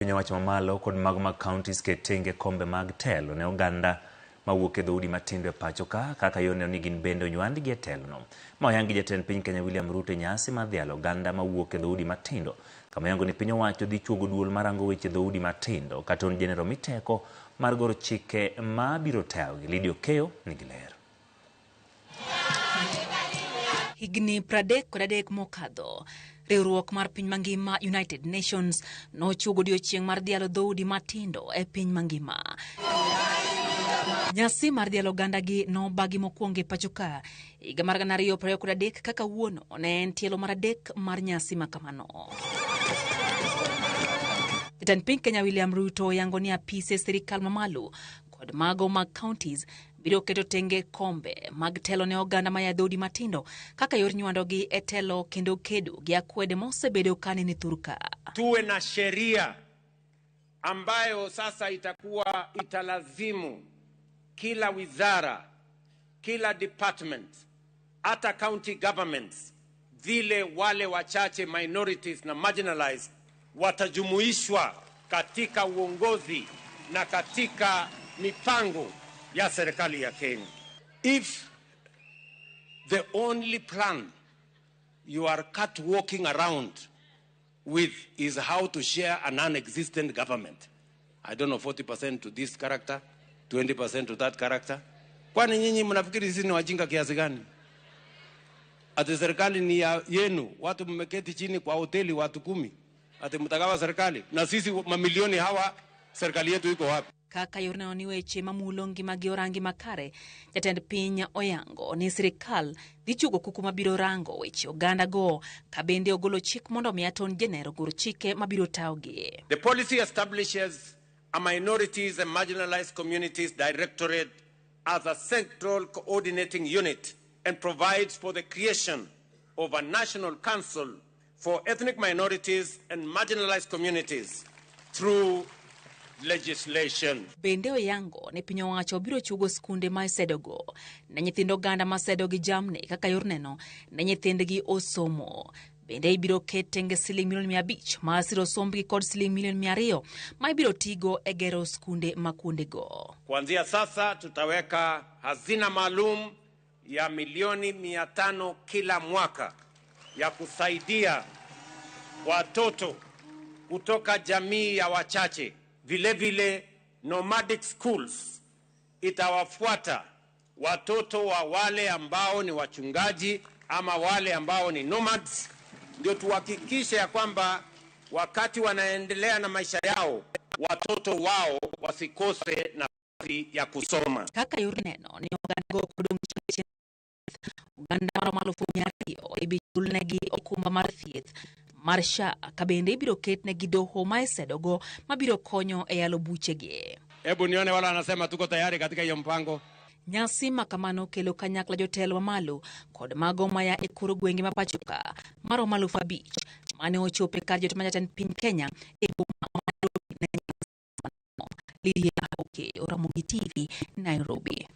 Piny owacho mamalo kod mago mag counties ket tenge kombe mag telo ne oganda mawuok e dhoudi matindo e pacho ka kaka yor neno ni gin bende onywandgi e telono. Ma oyang gi jatend piny Kenya William Ruto e nyasi mar dhialo oganda mawuok e dhoudi matindo kama oyango ni piny owacho dhi chuogo duol marango weche dhoudi matindo kata on jenero mi teko mar goro chike ma biro tayogi. Lydia Okeyo nigi ler. Higni 33 mokadho, riwruok mar piny mangima United Nations nochuogo odiechieng' mar dhialo dhoudi matindo e piny mangima. Nyasi mar dhialo ogandagi nobagi mokwongo e pachoka higa mar 2023 kaka wuono ne en tielo mar adek mar nyasi ma kamano. Jatend piny Kenya William Ruto oyango ni apise sirikal mamalo kod mago mag counties biro keto tenge kombe mag telo ne oganda maya dhoudi matindo kaka yor nywandogi e telo kendo kedo gi akwede mosebedo ka nene thurka. Tuwe na sheria ambayo sasa itakuwa italazimu kila wizara, kila department, hata county governments, vile wale wachache minorities na marginalized watajumuishwa katika uongozi na katika mipango ya serikali ya Kenya. If the only plan you are cut walking around with is how to share a non-existent government. I don't know, 40% to this character, 20% to that character. Kwani nyinyi mnafikiri sisi ni wajinga kiasi gani? Ati serikali ni ya yenu, watu mmeketi chini kwa hoteli watu 10, ati mtagawa serikali, na sisi mamilioni hawa, serikali yetu iko wapi? Kaka yor neno ni weche mamulo ngimagi orangi makare, jatend piny oyango ni sirikal dhi chugo kuku mabiro rango weche oganda go, ka bende ogolo chik mondo omi Attorney General ogor chike mabiro tayogi. The policy establishes a Minorities and Marginalized Communities Directorate as a central coordinating unit and provides for the creation of a National Council for Ethnic Minorities and Marginalized Communities through legislation. Bende oyango ni piny owacho biro chugo skunde ma isedogo ne nyithind oganda ma sedo gi jamni kaka yor neno ne nyithindgi osomo. Bende ibiro ket tenge siling milion 500 mar siro sombgi kod siling milion 200 ma ibiro tigo e gero skunde ma kuondego. Kuanzia sasa tutaweka hazina maalum ya milioni 500 kila mwaka ya kusaidia watoto kutoka jamii ya wachache. Vile vile nomadic schools itawafuata watoto wa wale ambao ni wachungaji ama wale ambao ni nomads, ndio tuhakikishe ya kwamba wakati wanaendelea na maisha yao watoto wao wasikose nafasi ya kusoma. Kaka yor neno ni oganda go kodong' oganda maromo 200,000 ibi chulnegi okumba mar thieth mar SHA ka bende ibiro ketnegi doho ma isedogo mabiro konyo e yalo buchegi. Hebu nione wala wanasema tuko tayari katika hiyo mpango. Nyasi ma kamano kelo kanyakla jotelo mamalo kod mago maya e kor gwenge ma pachoka maromo 5,000 mane ochopo e kar jot ma jatend piny Kenya e boma ma Nairobi ne nyasi mano. Lydia Okeyo, Ramogi TV, Nairobi.